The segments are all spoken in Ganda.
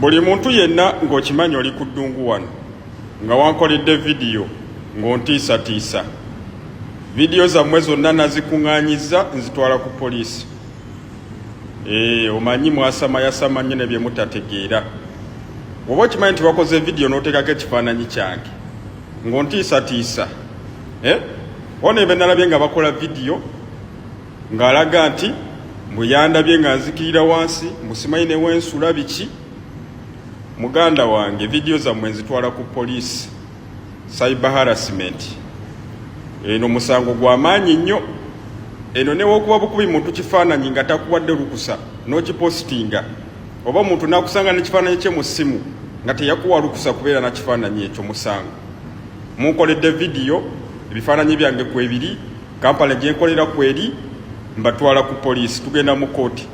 Buli muntu yenna ng'okimanyi oli ku ddungu wano nga wankoledde vidiyo ng'ontiisatiisa, vidiyo zammwe zonna nazikuŋŋaanyizza nzitwala ku poliisi. Ee, omanyi mwasama yasama nnyo ne bye mutategeera. Oba okimanyi nti wakoze vidiyo n'oteekako ekifaananyi kyange ng'ontiisatiisa, eh? Ono be nalabye nga bakola vidiyo ng'alaga nti mbu yandabye nga nzikirira wansi, mbu simanyi ne wensula biki. Muganda wange, vidiyo zammwe nzitwala ku poliisi, cyber harassment. Eno musango gwa maanyi nnyo. Eno newokuba bukubi muntu kifaananyi nga takuwadde lukusa n'okipositinga, oba omuntu n'akusanga n'ekifaananyi kye mu ssimu nga teyakuwa lukusa kubeera na kifaananyi ekyo, musango. Munkoledde vidiyo, ebifaananyi byange kwebiri, kampani gyenkolera kweri, mbatwala ku poliisi, tugenda mu kooti,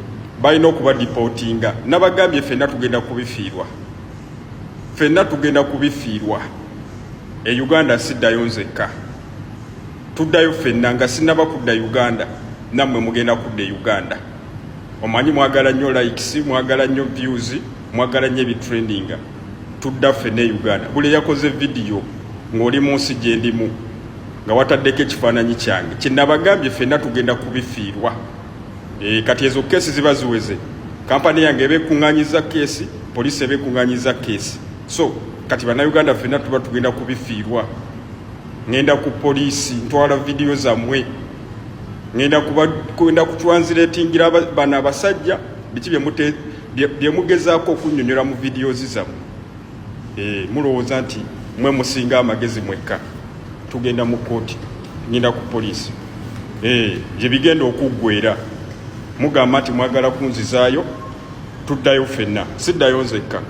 balina okubadipootinga. Nabagambye ffenna tugenda kubifiirwa, ffenna tugenda kubifiirwa. E Uganda siddayo nzekka, tuddayo ffenna. Nga sinnaba kudda Uganda, nammwe mugenda kudda e Uganda. Omanyi mwagala nnyo likes, mwagala nnyo views, mwagala nnyo ebitrendinga. Tudda ffenna e Uganda. Buli eyakoze vidiyo ng'oli mu nsi gye ndimu nga wataddeko ekifaananyi kyange, kyenabagambye ffenna tugenda kubifiirwa. Kati ezo keesi ziba ziweze, kampani yange eba ekuŋŋanyiza keesi, poliisi eba ekuŋŋanyiza keesi. So kati Bannayuganda ffenna tuba tugenda kubifiirwa. Ŋŋenda ku poliisi, ntwala vidiyo zammwe, ŋŋenda kugenda kutranslatingira bano abasajja biki bye mugezaako okunnyonnyola mu videos zammwe. Mulowooza nti mwe musinga amagezi mwekka. Tugenda mu kooti, ngenda ku poliisi, gye bigenda okuggwera. Mugamba nti mwagala kunzizaayo, tuddayo ffenna, siddayo nzekka.